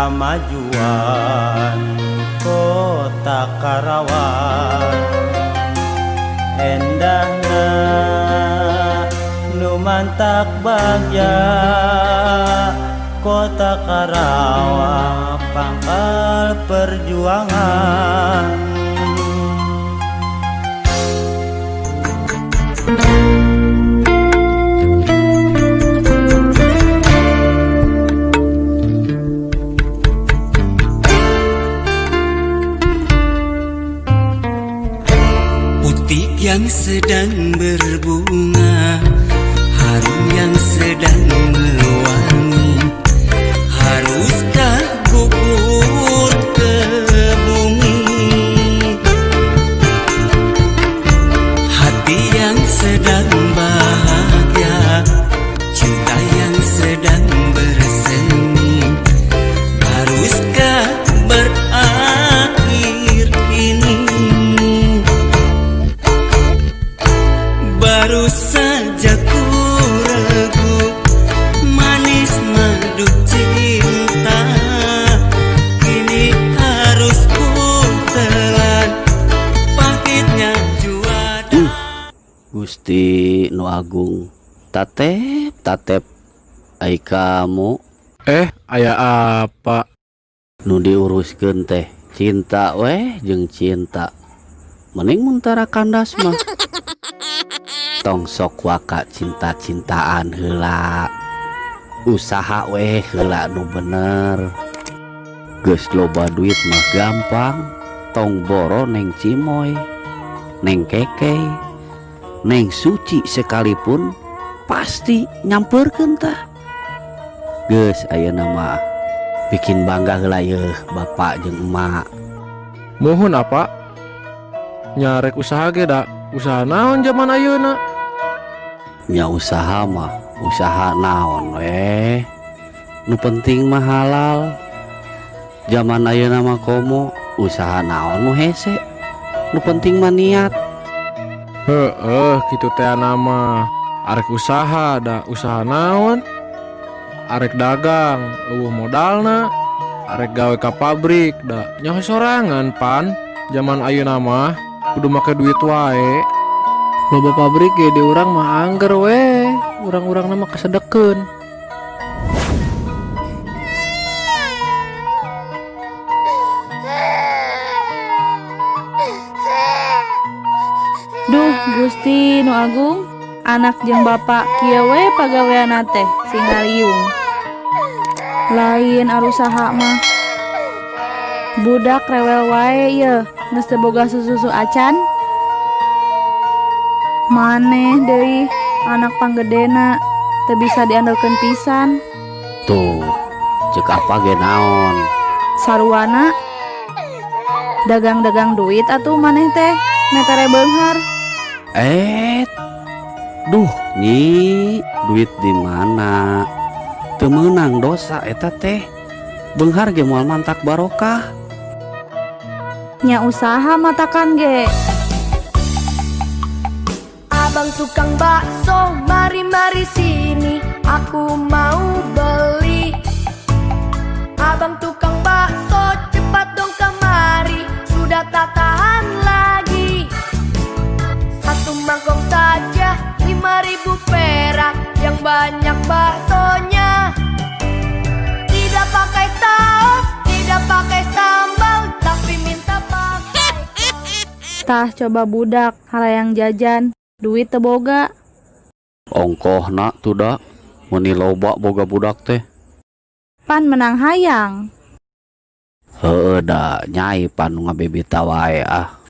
Kamajuan Kota Karawang endahna nu mantak bagja Kota Karawang pangkal perjuangan. Putik yang sedang berbunga, harum yang sedang mewangi, haruskah gugur ke bumi? Hati yang sedang bahagia, cinta yang sedang bersemi, haruskah berakhir kini? Baru saja ku regu manis madu cinta, kini harus ku telan pahitnya jua. Gusti nu Agung, Tatep, Tatep, ai kamu. Aya apa? Nu diuruskeun teh cinta weh jeung cinta, mending mun tara kandas mah. Tong sok waka cinta-cintaan heula, usaha weh heula nu bener. Geus loba duit mah gampang, tong boro Neng Cimoy, Neng Keke, Neng Suci sekalipun pasti nyamperkeun tah. Geus ayeuna mah bikin bangga heula yeuh bapak jeung emak. Muhun apa? Nya rek usaha ge da, usaha naon zaman ayeuna? Nya usaha mah usaha naon weh, nu penting mah halal. Zaman ayeuna mah komo usaha naon nu hese, nu penting mah niat. Heeh, kitu teh mah. Arek usaha da usaha naon? Arek dagang euweuh modalna, arek gawe ka pabrik da nyaho sorangan pan. Zaman ayeuna mah kudu make duit wae. Loba pabrik ge di urang mah angger we, urang-urangna mah kesedekeun. Duh Gusti nu Agung, anak jeung bapak kieu we pagaweanna teh sing ngaliung. Lain arusaha mah. Budak rewel wae yeuh, geus teu boga susu acan. Maneh deui anak panggedena teu bisa diandalkeun pisan. Tuh, cek apa ge naon? Saruana dagang-dagang duit atuh maneh teh metere beunghar. Duh nyi, duit di mana? Teu meunang dosa eta teh. Beunghar ge moal mantak barokah. Nya usaha matakan ge. Abang tukang bakso, mari-mari sini, aku mau beli. Abang tukang bakso, cepat dong kemari, sudah tak tahan lagi. Satu mangkok saja, 5.000 perak, yang banyak baksonya. Tidak pakai saus, tidak pakai sambal, tapi minta pakai. Tah coba budak, harayang jajan, duit teu boga. Ongkohna tuh da, meuni loba boga budak teh. Pan menang hayang. Heueuh da, nyai pan nu ngabebita wae ah.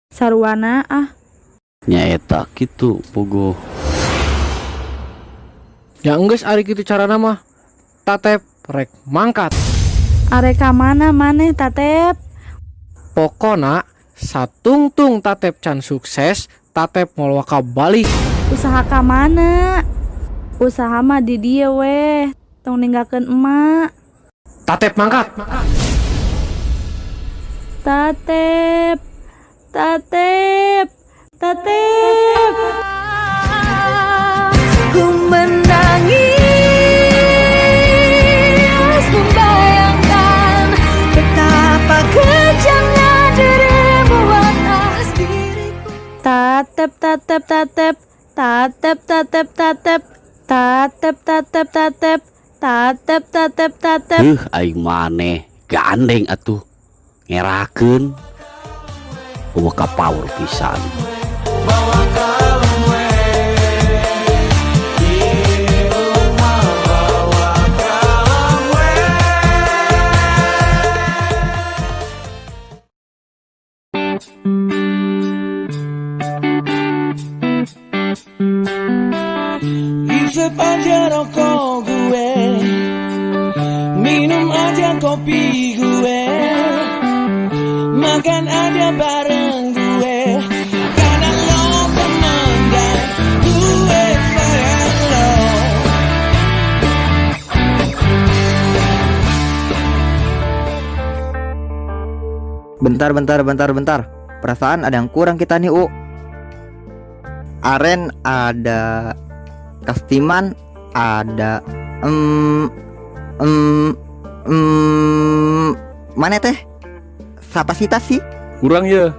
Saruana ah. Nya eta kitu puguh. Ya enggeus ari kitu carana mah. Tatep rek mangkat. Arek ka mana maneh Tatep? Pokona satungtung Tatep can sukses, Tatep moal waka balik. Usaha ka mana? Usaha mah di dieu weh, tong ninggalkeun emak. Tatep mangkat. Tatep, Tatep, Tatep. Ku menangis membayangkan Tatep tatep tatep tatep tatep tatep tatep tatep tatep tatep tatep tatep. Heuh, aing maneh gandeng atuh ngerakeun. Eueuh kapaur pisan. Isep aja rokok gue, minum aja kopi gue, makan aja bareng gue, karena lo temen dan gue sayang lo. Bentar, bentar, bentar, bentar. Perasaan ada yang kurang kita nih, U. Aren ada, Kastiman ada, mana teh? Siapa sih tas sih? Kurang ya.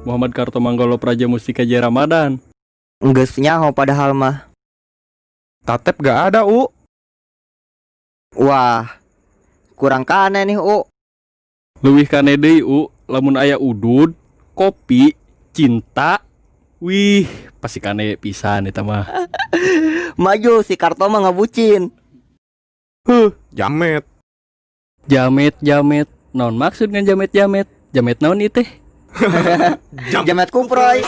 Muhammad Karto Manggolo Praja Mustika Jaya Ramadan. Enggeus nyaho padahal mah. Tatep gak ada, U. Wah, kurang kane nih, U. Leuwih kane deui, U, lamun aya udud, kopi, cinta. Wih, pasti kane pisan eta mah. Maju si Karto mah ngebucin. Huh, jamet. Jamet, jamet. Naon maksud ngan jamet jamet? Jamet naon ieu teh? Jamet kumproy.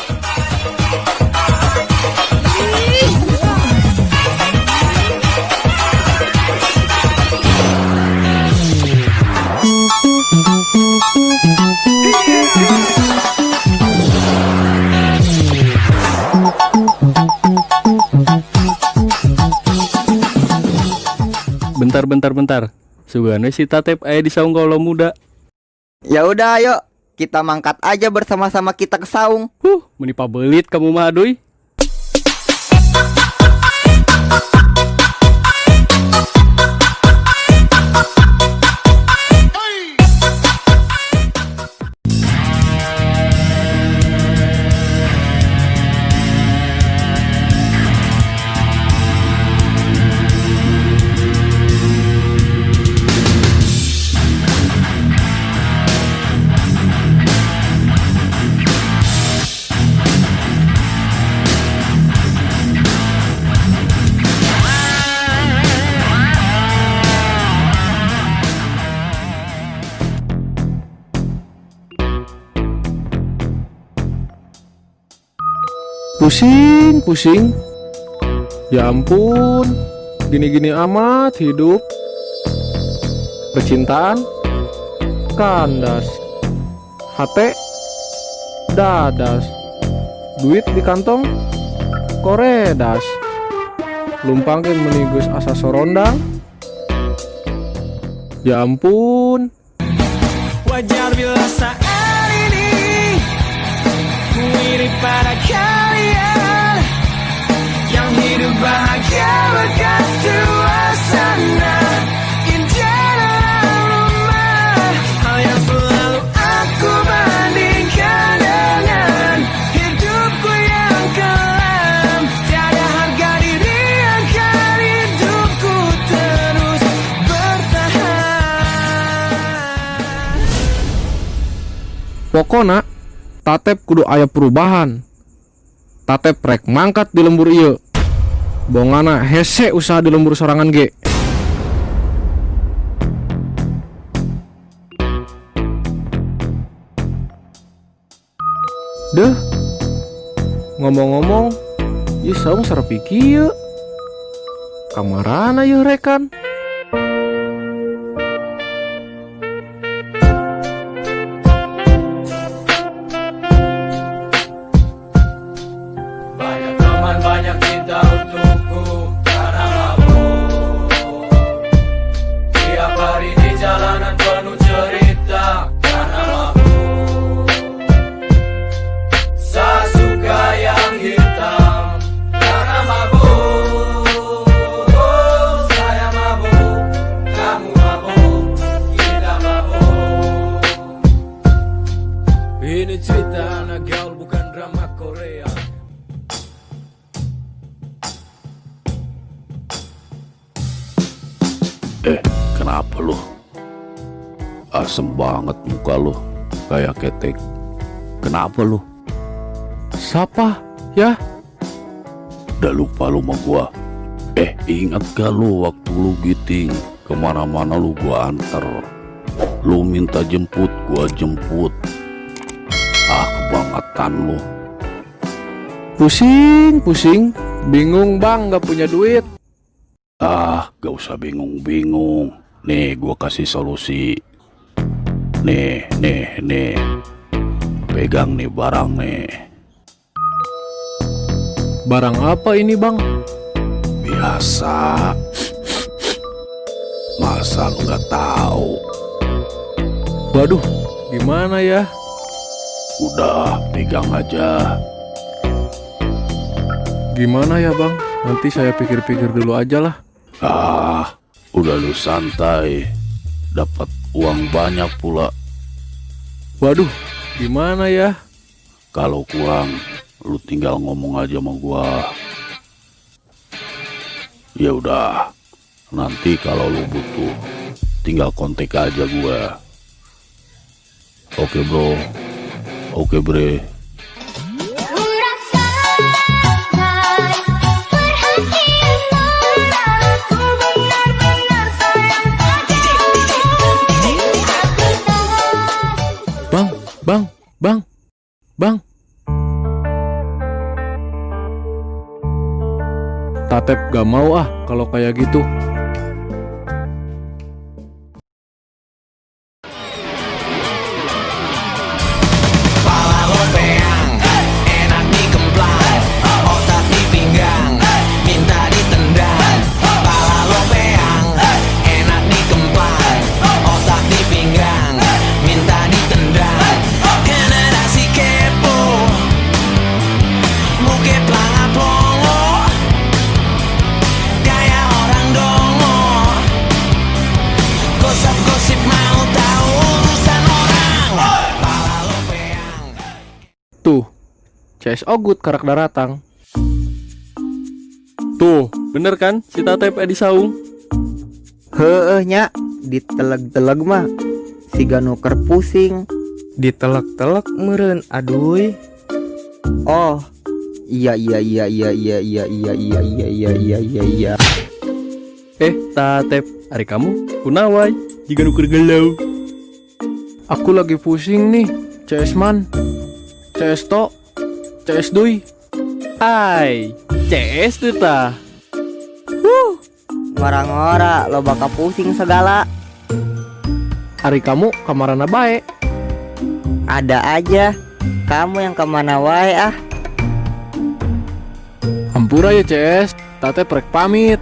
Bentar, bentar, bentar. Sugan we si Tatep aya di saung kaula muda. Ya udah, ayo kita mangkat aja bersama-sama kita ke saung. Huh, meni pabelit kamu mah aduy. Pusing, pusing. Ya ampun, gini-gini amat hidup. Percintaan kandas. HT dadas. Duit di kantong koredas. Lumpang ke menigus asa sorondang. Ya ampun. Wajar bila saat ini ku iri pada kalian yang hidup bahagia berkat suasana indah dalam rumah. Hal yang selalu aku bandingkan dengan hidupku yang kelam. Tiada harga diri agar hidupku terus bertahan. Pokona Tatep kudu aya perubahan. Tatep rek mangkat di lembur ieu. Bongana hese usaha di lembur sorangan ge. Deh. Ngomong-ngomong, ieu saung sarepi kieu. Kamarana ieu rekan? Banyak teman, banyak cinta untukku karena mabuk. Tiap hari di jalanan penuh cerita karena mabuk. Saya suka yang hitam karena mabuk. Saya mabuk. Eh, kenapa lu? Asem banget muka lu, kayak ketek. Kenapa lu? Siapa? Ya? Udah lupa lu sama gua. Eh, ingat gak lu waktu lu giting? Kemana-mana lu gua anter. Lu minta jemput, gua jemput. Ah, kebangetan lu. Pusing, pusing. Bingung bang, gak punya duit. Ah, gak usah bingung-bingung. Nih, gua kasih solusi. Nih, nih, nih. Pegang nih barang nih. Barang apa ini bang? Biasa. Masa lu gak tahu? Waduh, gimana ya? Udah, pegang aja. Gimana ya bang? Nanti saya pikir-pikir dulu aja lah. Ah, udah lu santai. Dapat uang banyak pula. Waduh, gimana ya? Kalau kurang, lu tinggal ngomong aja sama gua. Ya udah, nanti kalau lu butuh, tinggal kontak aja gua. Oke bro, oke bre. Bang, bang, bang, bang. Tatep gak mau ah kalau kayak gitu. Pala lo peang, enak dikemplang, otak di pinggang, minta ditendang. Pala lo peang, enak dikemplang, otak di pinggang, minta ditendang. Generasi kepo, muke planga-plongo, kayak orang dongo. Gosip-gosip mau tahu urusan orang. Pala lo peang. Tuh, CS Ogut karak daratang. Tuh, bener kan si Tatep di saung? Heeh nya, diteleg-teleg mah siga nu keur pusing. Ditelek-telek meureun aduy. Oh, iya iya iya iya iya iya iya iya iya iya iya iya iya. Eh, Tatep, ari kamu kunaon jiga nu keur galau. Aku lagi pusing nih, CS man. CS to, CS duy. Ai, CS tuh tah. Ngora-ngora lo bakal pusing segala. Ari kamu kamarana bae. Ada aja. Kamu yang kemana wae ah. Hampura ya CS, Tatep rek pamit.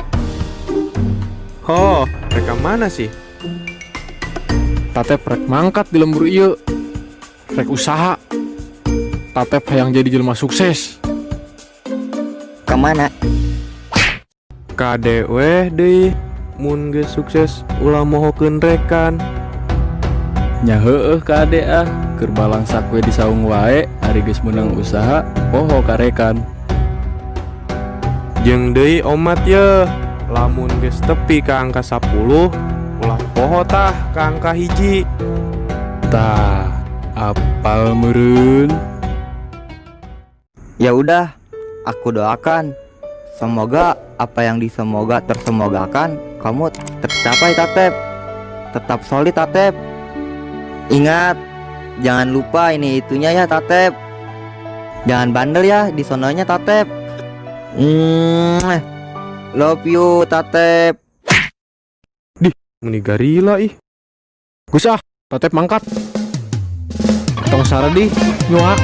Ho, rek mana sih? Tatep rek mangkat di lembur ieu. Rek usaha. Tatep hayang jadi jelema sukses. Kemana? Kade weh deui, mun geus sukses ulah mohokeun rekan. Nya heueuh kade ah, keur balangsak we di saung wae, ari geus meunang usaha, poho karekan. Jeung deui omat ye, lamun geus tepi ka angka 10, ulah poho tah ka angka 1. Tah, apal meureun. Ya udah, aku doakan. Semoga apa yang disemoga tersemogakan kamu tercapai Tatep. Tetap solid Tatep. Ingat, jangan lupa ini itunya ya Tatep. Jangan bandel ya di sononya Tatep. Love you Tatep. Dih, meni garila ih. Geus ah, Tatep mangkat. Tong saredih, nyuak.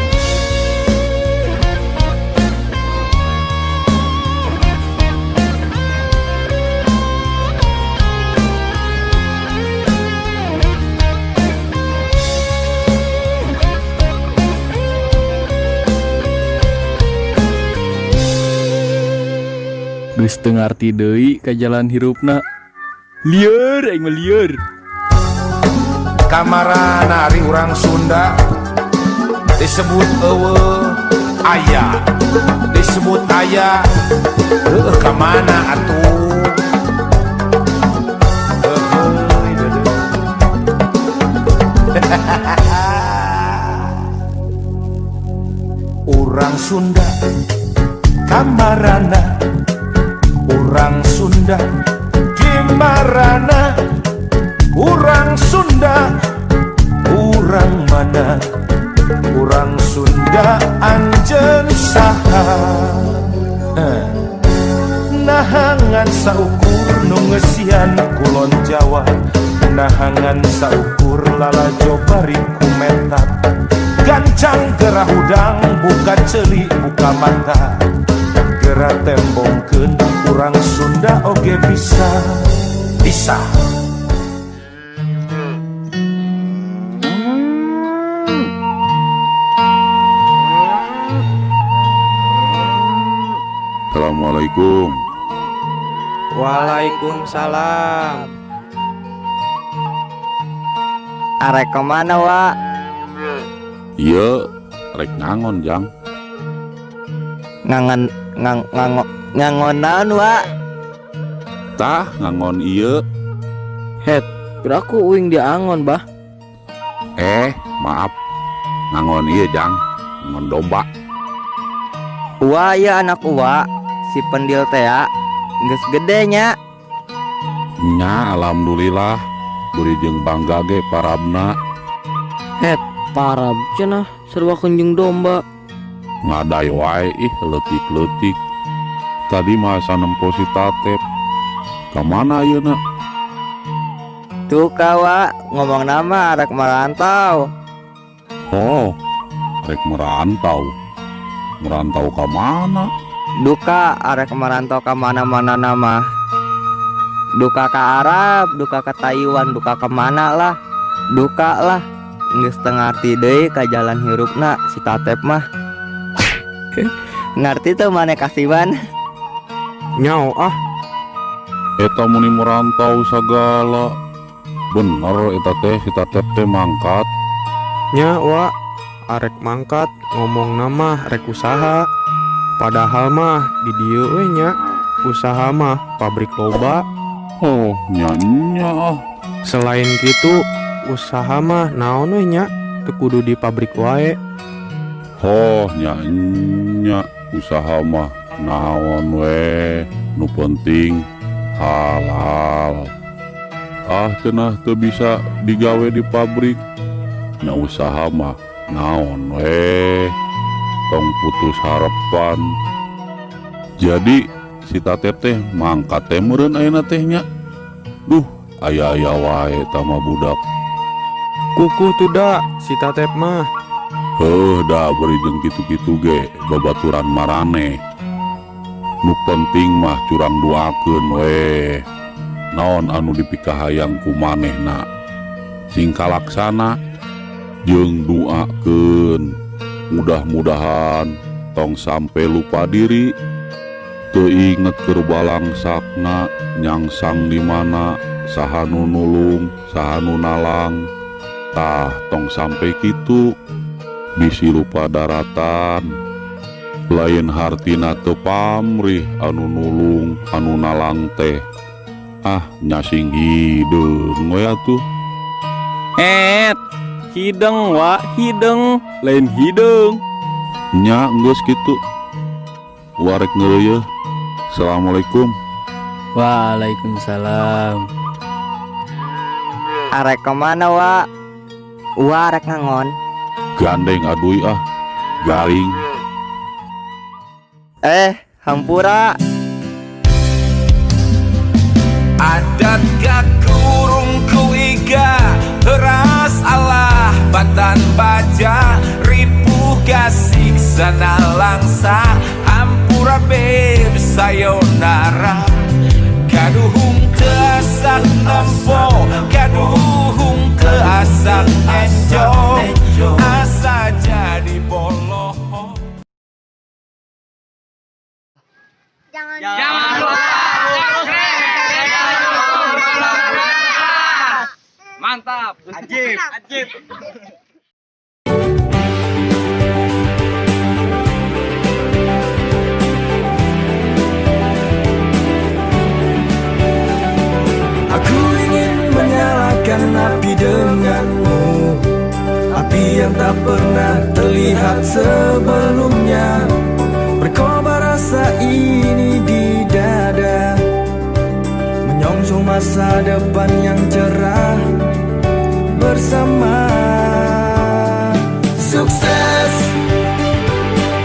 Geus teu ngarti deui ka jalan hirupna. Lieur aing mah lieur. Kamarana ari urang Sunda disebut eueuh aya, disebut aya heueuh ka mana atuh. Urang Sunda kamarana, urang Sunda gimarana, urang Sunda urang mana, urang Sunda anjeun saha. Nahangan saukur nu ngeusian kulon Jawa, nahangan saukur lalajo bari kumetap, gancang gerah hudang buka ceuli buka mata, geura tembongkeun urang Sunda oge bisa bisa. Assalamualaikum. Waalaikumsalam. Arek kemana, Wak? Iya, rek ngangon, Jang. Ngangon ngang ngango ngangon naon, Wak? Tah, ngangon ieu. Het, piraku uing diangon, Bah. Maaf. Ngangon ieu, Jang. Ngangon domba. Uwa ya anak uwa, si pendil tea geus gede nya. Nya, alhamdulillah. Beri jeung bangga ge parabna. Het, parab cenah sarua jeung domba. Ngadai wae ih leutik-leutik. Tadi mah asa nempo si Tatep. Ka mana ayeuna? Tuh kawa ngomong nama arek merantau. Oh, rek merantau. Merantau ka mana? Duka arek merantau ka mana-mana nama. Duka ka Arab, duka ka Taiwan, duka ka mana lah. Duka lah. Geus teu ngarti deui ka jalan hirupna si Tatep mah. Ngarti teu maneh kasiban? Nyao ah. Eta muni merantau sagala. Bener eta teh si Tatep teh mangkat. Nya, Wak. Arek mangkat ngomong nama rek usaha. Padahal mah di dieu we nya usaha mah pabrik loba. Oh, nya nya ah. Selain gitu usaha mah naon we nya teu kudu di pabrik wae. Oh, nya nya usaha mah naon we, nu penting halal. Ah, cenah teu bisa digawe di pabrik. Nya usaha mah naon we, tong putus harapan. Jadi si Tatep teh mangkat teh meureun ayeuna teh nya. Duh, aya-aya wae eta mah budak. Kukuh tuh da si Tatep mah. Heuh da beri jeung kitu-kitu ge babaturan maraneh. Nu penting mah curang doakeun we. Naon anu dipikahayang ku manehna sing kalaksana jeung doakeun. Mudah-mudahan tong sampai lupa diri, teu inget keur balangsakna nyangsang di mana, saha nu nulung, saha nu nalang. Tah tong sampai kitu, bisi lupa daratan. Lain hartina teu pamrih anu nulung, anu nalang teh. Ah, nyasing hideung we atuh. Et, hideng wa, hideng, lain hideung. Nya geus kitu. Warek ngeureuyeuh. Assalamualaikum. Waalaikumsalam. Arek kemana, Wak? Wa arek ngangon. Gandeng aduy ah, garing. Hampura. Adat kakurung ku iga, heras Allah batan baja, ripuh gasik sana langsa, hampura beb sayonara. Kaduhung keasak nempo, kaduhung keasak enjo, asa jadi boloh. Jangan lupa subscribe. Mantap, ajib, ajib. Aku ingin menyalakan api denganmu. saat sebelumnya. Berkobar rasa ini di dada, menyongsong masa depan yang cerah bersama. Sukses,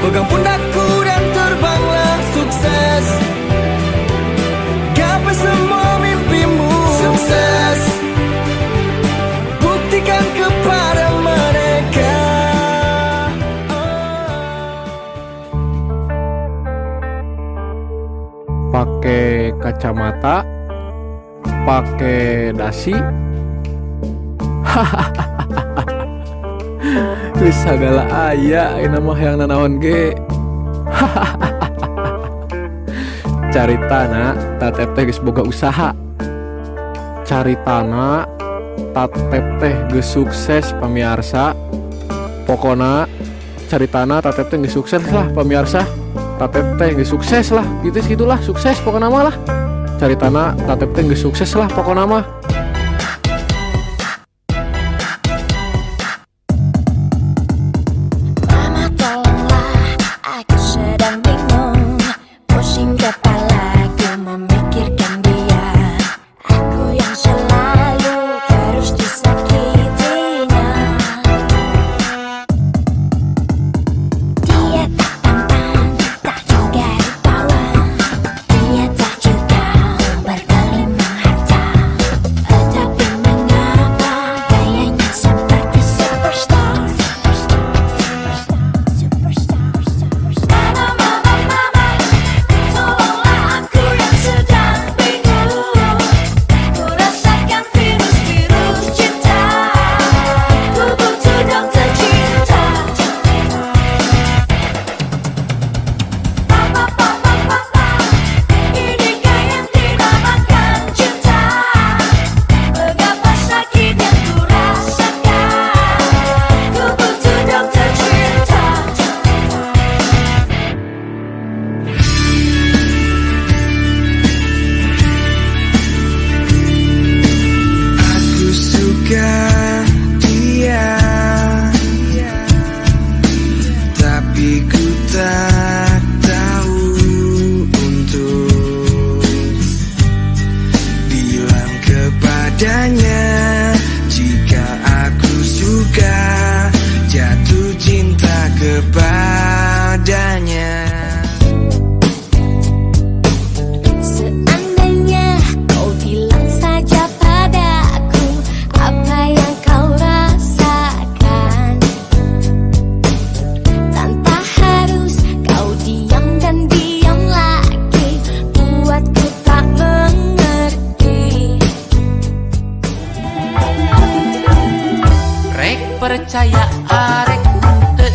pegang pundakku dan terbanglah sukses. Gapai semua mimpimu. Sukses, buktikan kepada mereka. Pakai kacamata, pakai dasi. Hahaha, geus sagala aya ayeuna mah, hayang nanaon ge. Hahaha, caritana Tatep teh geus boga usaha, caritana Tatep teh geus sukses, pamiarsa. Pokona caritana Tatep teh geus sukses lah, pamiarsa. Tatep teh geus sukses lah, gitu gitulah, sukses pokona mah lah. Caritana Tatep teh geus sukses lah pokona mah. Mama, tolonglah, aku sedang bingung. Pusing kepalaku memikirkan dia. Aku yang selalu terus disakitinya. Dia tak tampan, tak juga rupawan. Dia tak juga bergelimang harta. Tetapi mengapa gayanya seperti superstar? Superstar, superstar. Mama, mama, mama, tolonglah, aku yang sedang bingung. Ku rasakan virus-virus cinta. Ku butuh dokter cinta. Papa, papa, papa, inikah yang dinamakan cinta? Mengapa sakit yang ku rasakan? Ku butuh dokter cinta. Aku suka dia, tapi ku tak tahu untuk bilang kepadanya jika aku suka jatuh cinta kepadanya. Seandainya kau bilang saja padaku apa yang kau rasakan, tanpa harus kau diam dan diam lagi, buatku tak mengerti. Rek percaya arek henteu,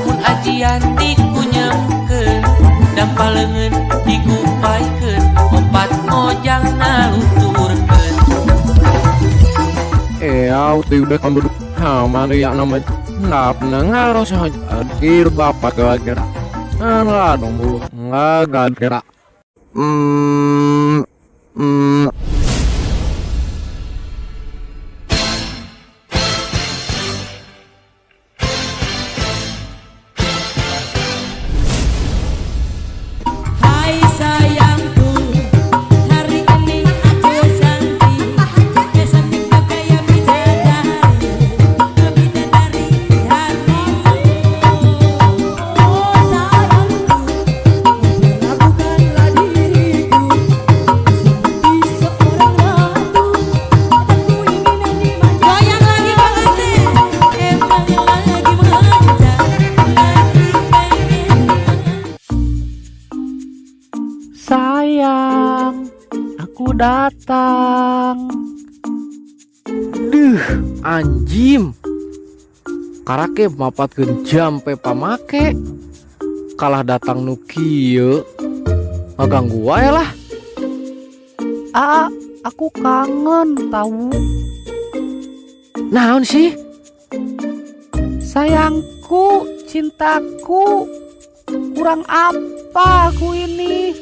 mun ajian dikunyemkeun, dampal leungeun digupaikeun, opat mojang naluturkeun. Teh udah kamu ha mana ya nama nggak ngaros akhir bapak kira nggak dong, Bu, nggak kira. Hai sayangku, hari ini aku cantik, cantik kayak bidadari, bidadari di hatiku. Oh sayangku, perlakukanlah diriku seperti seorang ratu, dan ku ingin dimanja. Goyang lagi banget deh, emang lagi manja, lagi pengen. Sayang, aku datang. Duh, anjim. Karake mapatkeun jampe pamake. Kalah datang nu kieu. Ngaganggu wae lah. Ah, aku kangen tahu. Naon sih? Sayangku, cintaku, kurang apa aku ini?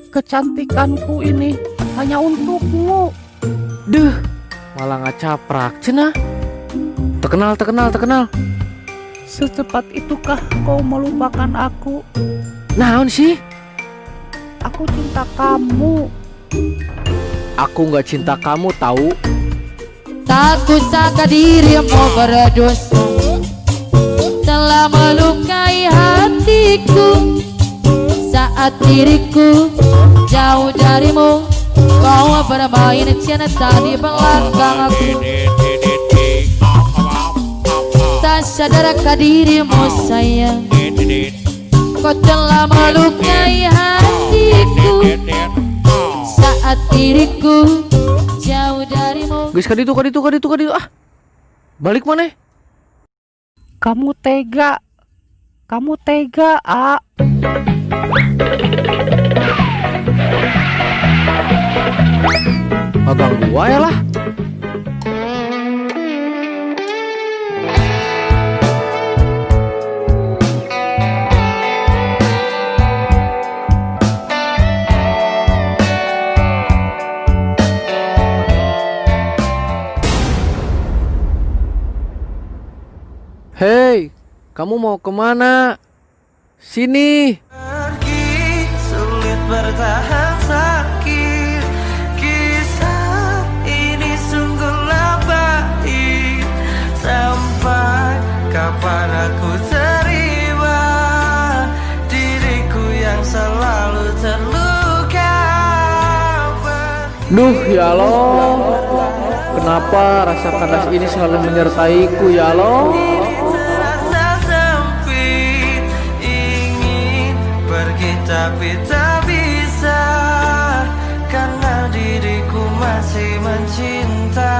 Kecantikanku ini hanya untukmu. Duh, malah ngacaprak cenah. Terkenal, terkenal, terkenal. Secepat itukah kau melupakan aku? Naon sih? Aku cinta kamu. Aku nggak cinta kamu tahu. Tak kusangka dirimu berdosa, telah melukai hatiku. Saat diriku jauh darimu, kau bermain cinta di belakang aku. Tak sadarkah dirimu sayang, kau telah melukai hatiku. Saat diriku jauh darimu. Guys, kaditu kaditu kaditu kaditu ah. Balik mana? Kamu tega. Kamu tega, A. Ngaganggu wae lah. Hei, kamu mau kemana? Sini. Pergi, sulit bertahan sakit. Kisah ini sungguhlah pahit. Sampai kapan aku terima diriku yang selalu terluka. Duh, ya Allah. Kenapa rasa kandas ini selalu menyertaiku, ya Allah? Tapi tak bisa, karena diriku masih mencinta.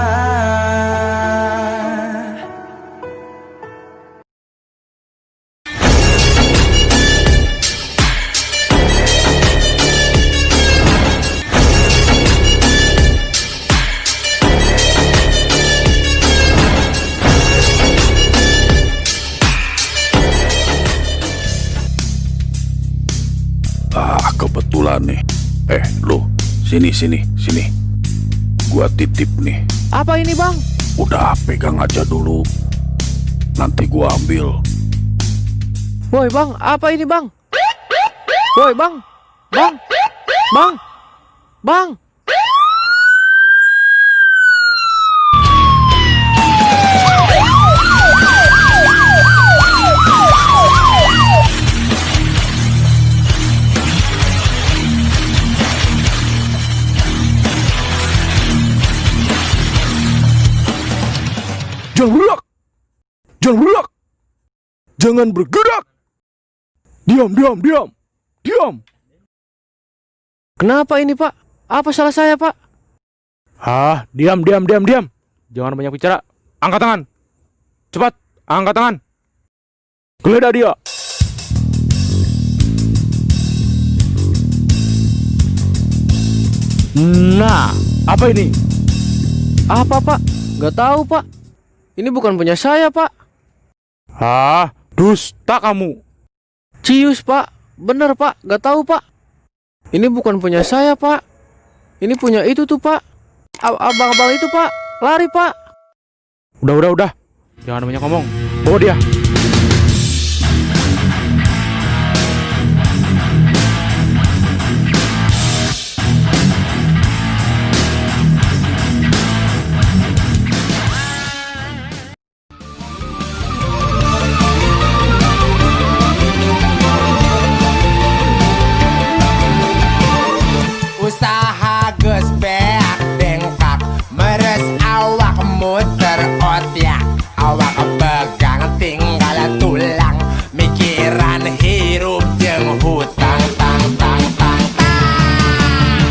Ah, kebetulan nih. Lu, sini sini sini. Gua titip nih. Apa ini, Bang? Udah, pegang aja dulu. Nanti gua ambil. Woi, Bang, apa ini, Bang? Woi, Bang. Bang. Bang. Bang. Jangan bergerak! Jangan bergerak! Jangan bergerak! Diam, diam, diam! Diam! Kenapa ini, Pak? Apa salah saya, Pak? Hah, diam, diam, diam, diam! Jangan banyak bicara. Angkat tangan! Cepat, angkat tangan! Geledah dia! Nah, apa ini? Apa, Pak? Gak tahu, Pak. Ini bukan punya saya, Pak. Hah, dusta kamu. Cius, Pak. Bener, Pak. Gak tahu, Pak. Ini bukan punya saya, Pak. Ini punya itu tuh, Pak. Abang-abang itu, Pak. Lari, Pak. Udah, udah, udah. Jangan banyak ngomong. Bawa dia. Usaha geus beak bengkak, meres awak muter otak, awak pegang tinggal tulang, mikiran hirup jeung hutang tang tang tang tang.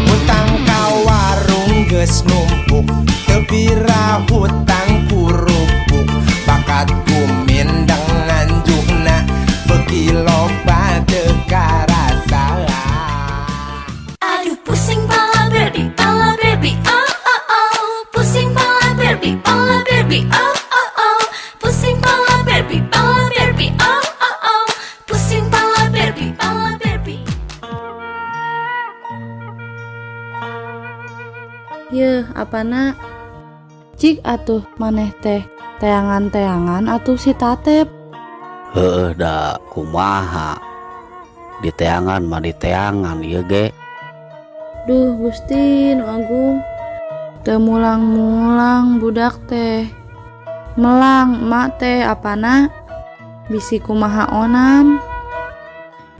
Hutang ka warung geus numpuk, teu pira hutang kurupuk, bakat kumindeng nganjukna, beuki loba teu karasa. Aduh pusing pala Barbie, oh oh oh. Pusing pala Barbie, oh oh oh. Pusing pala Barbie, oh oh oh. Pusing pala Barbie, Barbie. Yeuh, apana? Cik atuh maneh teh. Teangan-teangan atuh si Tatep. Heeh, da kumaha, diteangan mah diteangan ieu ge. Duh, Gusti nu Agung. Teu mulang-mulang budak teh. Melang emak teh apana? Bisi kumaha onam.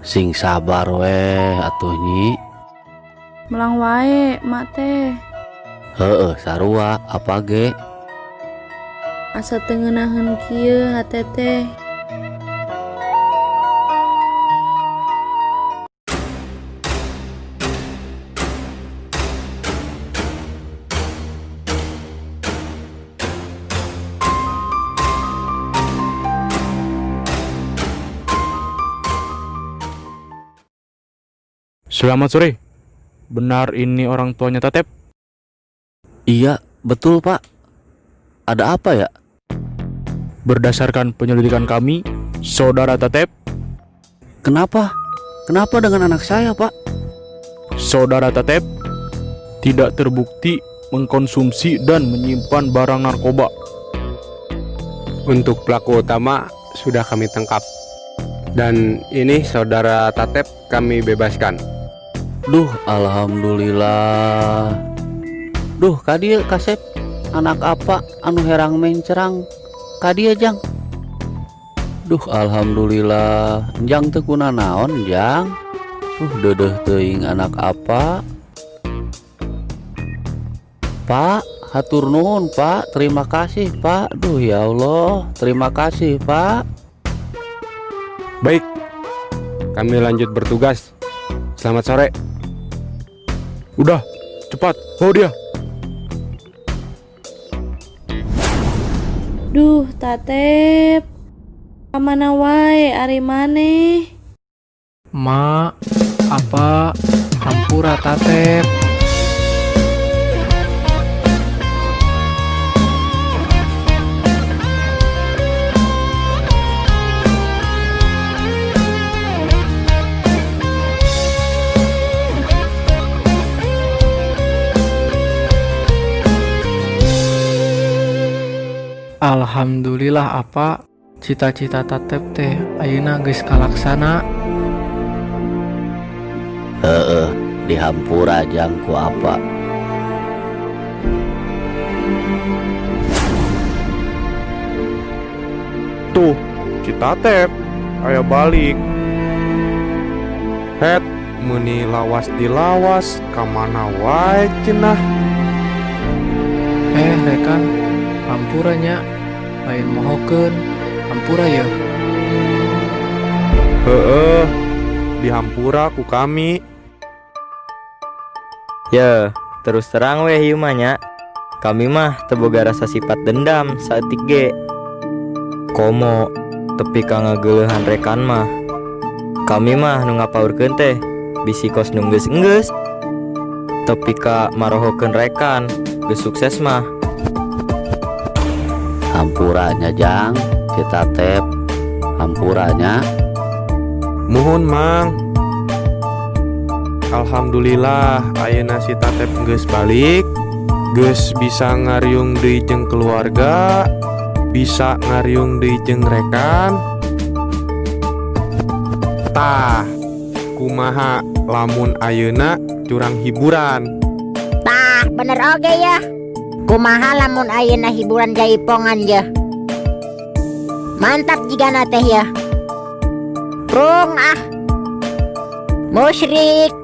Sing sabar weh atuh, Nyi. Melang wae emak teh. Heeh, sarua apa ge. Asa teu ngeunaheun kieu hate teh. Selamat sore. Benar ini orang tuanya Tatep? Iya, betul, Pak. Ada apa ya? Berdasarkan penyelidikan kami, saudara Tatep. Kenapa? Kenapa dengan anak saya, Pak? Saudara Tatep tidak terbukti mengkonsumsi dan menyimpan barang narkoba. Untuk pelaku utama sudah kami tangkap. Dan ini saudara Tatep kami bebaskan. Duh, alhamdulillah. Duh, kadieu kasep anak apa anu herang mencrang. Kadieu, Jang. Duh, alhamdulillah. Jang teu kunanaon, Jang. Duh, deudeuh teuing anak apa. Pak, hatur nuhun, Pak. Terima kasih, Pak. Duh, ya Allah. Terima kasih, Pak. Baik. Kami lanjut bertugas. Selamat sore. Udah, cepat, bawa dia. Duh, Tatep. Kamana wae ari maneh? Ma, apa, hampura Tatep. Alhamdulillah apa cita-cita Tatep teh ayeuna geus kalaksana. Heeh, dihampura, Jang, ku apa. Tuh, si Tatep aya balik. Het, meuni lawas dilawas kamana wae cenah. Eh, rekan, hampura nya, lain mohokeun, hampura ya. Heeh, dihampura ku kami. Ye, terus terang weh ieu mah nya. Kami mah teu boga rasa sifat dendam saeutik ge. Komo tepi ka ngageuleuhan rekan mah. Kami mah nu ngapaurkeun teh bisi kos nu geus-enggeus. Tepi ka marohokeun rekan geus sukses mah. Hampura nya, Jang, si Tatep. Hampura nya. Muhun, Mang. Alhamdulillah ayeuna si Tatep geus balik, geus bisa ngariung deui jeung keluarga, bisa ngariung deui jeung rekan. Tah, kumaha lamun ayeuna curang hiburan? Tah, bener oge ya. Kumaha lamun ayeuna hiburan jaipongan ya. Mantap jigana teh ya. Prung ah. Musyrik.